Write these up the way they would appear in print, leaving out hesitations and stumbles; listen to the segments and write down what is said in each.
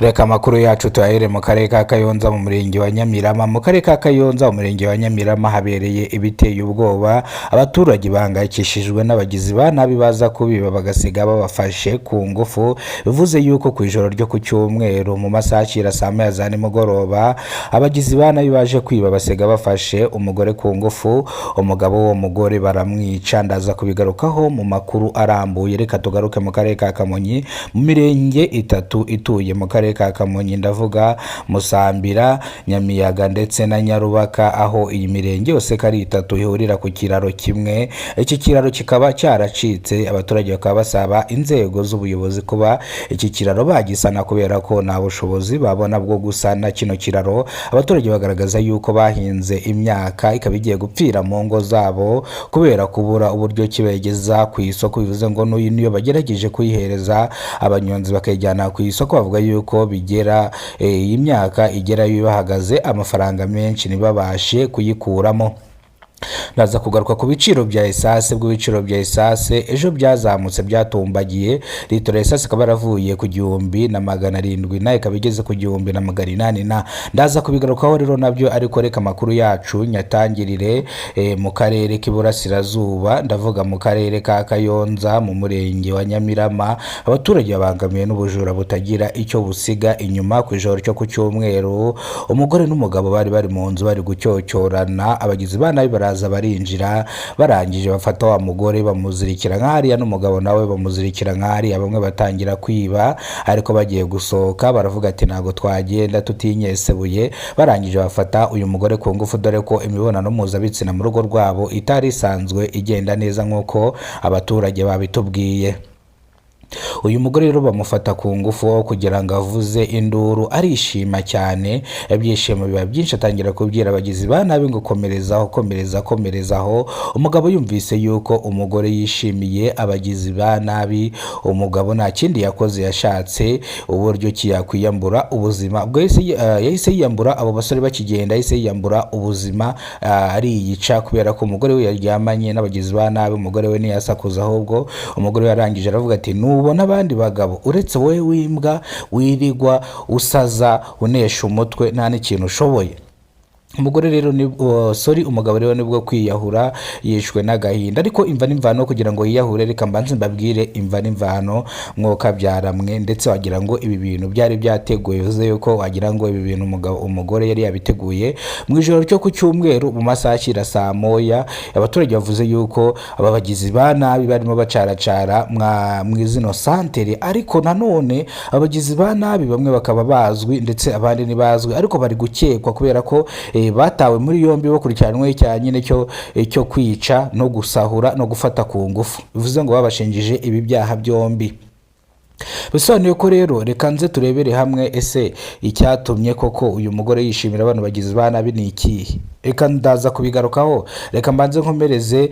Reka amakuru yacu tuyahere mu karere ka Kayonza, mu murenge wa Nyamirama. Mu karere ka Kayonza, mu murenge wa Nyamirama, habereye ibiteye ubwoba. Abaturage bahangayikishijwe n'abagizi ba nabi baza kubiba bagasiga babafashe ku ngufu. Bivuze yuko ku ijoro ryo ku cyumweru, mu masaha akira saa 1 za nimugoroba, abagizi ba nabi baje kwiba basiga bafashe umugore ku ngufu, umugabo w'uwo mugore baramwica. Ndaza kubigarukaho mu makuru arambuye. Reka tugaruke mu karere ka Kamonyi, mu mirenge itatu ituye mu karere ka Kamonyi, ndavuga Musambira, Nyamiyaga ndetse na Nyarubaka, aho iyi mirenge yose ko ari itatu ihurira ku kiraro kimwe. Iki kiraro kikaba cyaracitse, abaturage bakaba basaba inzego z'ubuyobozi kuba iki kiraro bagisana, kubera ko nta bushobozi babona bwo gusana kino kiraro. Abaturage bagaragaza yuko bahinze imyaka ikaba igiye gupfira mu ngo zabo kubera kubura uburyo kibegeza ku isoko. Bivuze ngo n'uyu niyo bagerageje kuyihereza abanyonzi bakayijyana ku isoko, bavuga yuko bigera iyi myaka igerayo bahagaze amafaranga menshi, ntibabashe kuyikuramo. Ndaza kugaruka ku biciro bya essence. Bw'ibiciro bya essence ejo byazamutse, byatumbagiye. Litiro ya essence ikaba yaravuye ku 1700 na ikaba igeze ku 1800 na. Ndaza kubigarukaho rero nabyo, ariko reka amakuru yacu nyatangirire mu karere k'Iburasirazuba, ndavuga mu karere ka Kayonza, mu murenge wa Nyamirama. Abaturage babangamiwe n'ubujura butagira icyo busiga inyuma. Ku ijoro cyo ku cyumweru, umugore n'umugabo bari bari mu nzu bari gucyocyorana, abagizi ba nabi baraza barinjira, barangije bafata wa mugore bamuzirikira nk'hariya, n'umugabo nawe bamuzirikira nk'hariya. Bamwe batangira kwiba, ariko bagiye gusohoka baravuga ati: "Ntabwo twagenda tutinyesebuye." Barangije bafata uyu mugore ku ngufu, dore ko imibonano mpuzabitsina mu rugo rwabo itari isanzwe igenda neza nk'uko abaturage babitubwiye. Uyu mugore rero bamufata ku ngufu, kugira ngo avuze induru arishima cyane, ibyishimo biba byinshi, atangira kubwira abagizi ba nabi ngo: "Komerezaho, komereza, komerezaho." Umugabo yumvise yuko umugore yishimiye abagizi ba nabi, umugabo nta kindi yakoze, yashatse uburyo ki yakwiyambura ubuzima. Ubwo yahise yiyambura, abo basore bakigenda yahise yiyambura ubuzima, ariyica, kubera ko umugore we yaryamanye n'abagizi ba nabi. Umugore we ntiyasakuza, ahubwo umugore we yarangije aravuga ati: "Nubona abandi bagabo uretse wowe w'imbwa wirigwa usaza unesha umutwe, nta n'ikintu ushoboye." Umugore rero ni sorry, umugabo rero nibwo kwiyahura, yishwe n'agahinda. Ariko imva n'imvano kugira ngo yiyahure, reka mbanze mbabwire imva n'imvano mwokabyara mwe. Ndetse wagira ngo ibi bintu byari byateguye, bivuze yuko wagira ngo ibi bintu umugabo, umugore yari yabiteguye. Mu ijoro ryo ku cyumweru, mu masaha akira saa 1, abaturage bavuze yuko aba bagizi ba nabi barimo bacaracara mu izino santere. Ariko nanone abagizi ba nabi bamwe bakaba bazwi ndetse abandi ntibazwi, ariko bari gukekwa kubera ko batawe muri yombi, bakurikiranweho icyaha nyine cyo kwica no gusahura no gufata ku ngufu. Bivuze ngo babashinjije ibi byaha byombi. Bisobanuye ko rero reka nze turebere hamwe: ese icyatumye koko uyu mugore yishimira abantu bagizi ba nabi ni ikihe? Reka ndaza kubigarukaho. Reka mbanze nkomereze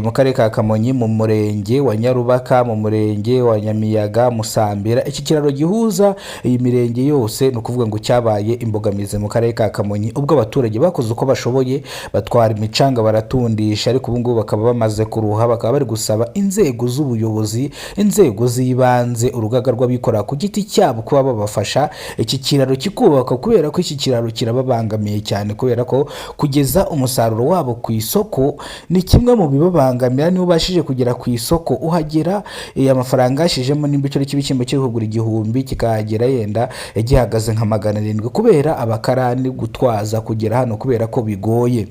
mu karere ka Kamonyi, mu murenge wa Nyarubaka, mu murenge wa Nyamiyaga, Musambira. Iki kiraro gihuza iyi mirenge yose, ni ukuvuga ngo cyabaye imbogamizi mu karere ka Kamonyi, ubwo abaturage bakoze uko bashoboye batwara imicanga baratundisha, ariko ubu ngubu bakaba bamaze kuruha, bakaba bari gusaba inzego z'ubuyobozi, inzego z'ibanze, urugaga rw'abikorera ku giti cyabo kuba babafasha iki kiraro kikubakwa, kubera ko iki kiraro kirababangamiye cyane, kubera ko kugeza umusaruro wabo ku isoko ni kimwe mu bibabangamira. Niba ubashije kugera ku isoko, uhagera amafaranga yashijemo. Nimba ikiro cy'ibishyimbo kiri kugura 1000, kikahagera yenda gihagaze nka 700, kubera abakarani gutwaza kugera hano, kubera ko bigoye.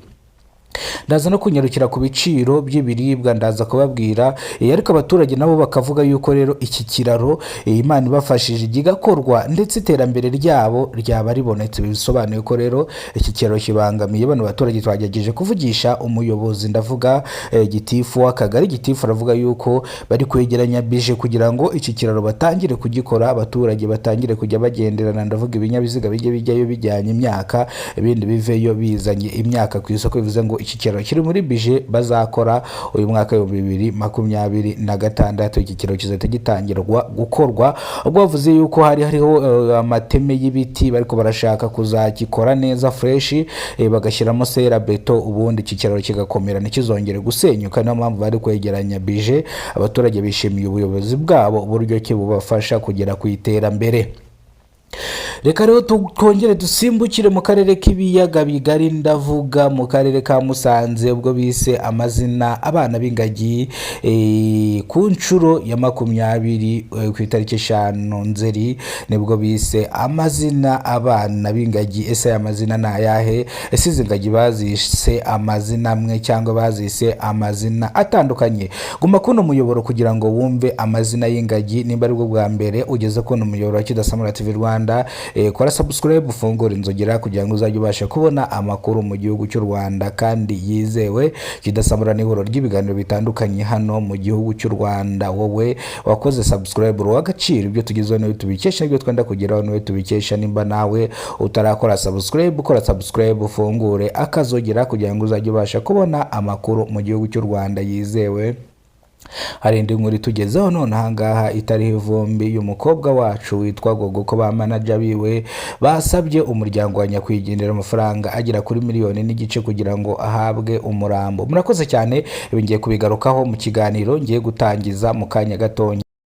Ndaza no kunyarukira ku biciro by'ibiribwa, ndaza kubabwira. Ariko abaturage nabo bakavuga yuko rero iki kiraro, Imana ibafashije kigakorwa, ndetse iterambere ryabo ryaba ribonetse. Bisobanuye ko rero iki kiraro kibangamiye bano baturage. Twagerageje kuvugisha umuyobozi, ndavuga gitifu w'akagari. Gitifu aravuga yuko bari kwegeranya budget kugira ngo iki kiraro batangire kugikora, abaturage batangire kujya bagenderana, ndavuga ibinyabiziga bijye bijyayo bijyanye imyaka, ibindi biveyo bizanye imyaka ku isoko. Bivuze ngo iki kiraro kiri muri budget bazakora uyu mwaka w'2026. Iki kiraro kizahita gitangirwa gukorwa. Ubwo bavuze yuko hari hariho amateme y'ibiti, bariko barashaka kuzagikora neza fresh, bagashyiramo fer à béton, ubundi iki kiraro kigakomera ntikizongere gusenyuka. Niyo mpamvu bari kwegeranya budget. Abaturage bishimiye ubuyobozi bwabo, uburyo ki bubafasha kugera ku iterambere. Reka rero twongere dusimbukire mu karere k'ibiyaga bigari, ndavuga mu karere ka Musanze, ubwo bise amazina abana b'ingagi ku nshuro ya 20, ku itariki 5 Nzeri nibwo bise amazina abana b'ingagi. Ese aya mazina ni ayahe? Ese izi ngagi bazise amazina amwe cyangwa bazise amazina atandukanye? Guma kuno muyoboro kugira ngo wumve amazina y'ingagi. Nimba aribwo bwa mbere ugeze kuno muyoboro wa Kidasamura TV Rwanda, kora subscribe, ufungure inzogera kugira ngo uzajye ubasha kubona amakuru mu gihugu cy'u Rwanda kandi yizewe. Kidasamura ni ihuriro ry'ibiganiro bitandukanye hano mu gihugu cy'u Rwanda. Wowe wakoze subscribe uri uw'agaciro. Ibyo tugezeho niwe tubikesha, ibyo twenda kugeraho niwe tubikesha. Nimba nawe utarakora subscribe, ukora subscribe, ufungure akazogera kugira ngo uzajye ubasha kubona amakuru mu gihugu cy'u Rwanda yizewe. Hari indi nkuru itugezeho none ahangaha itariho ivumbi y'umukobwa wacu witwa Gogo, ko ba manager biwe basabye umuryango wa nyakwigendera amafaranga agera kuri 1.5 miliyoni kugira ngo ahabwe umurambo. Murakoze cyane, ibi ngiye kubigarukaho mu kiganiro ngiye gutangiza mu kanya gatonya.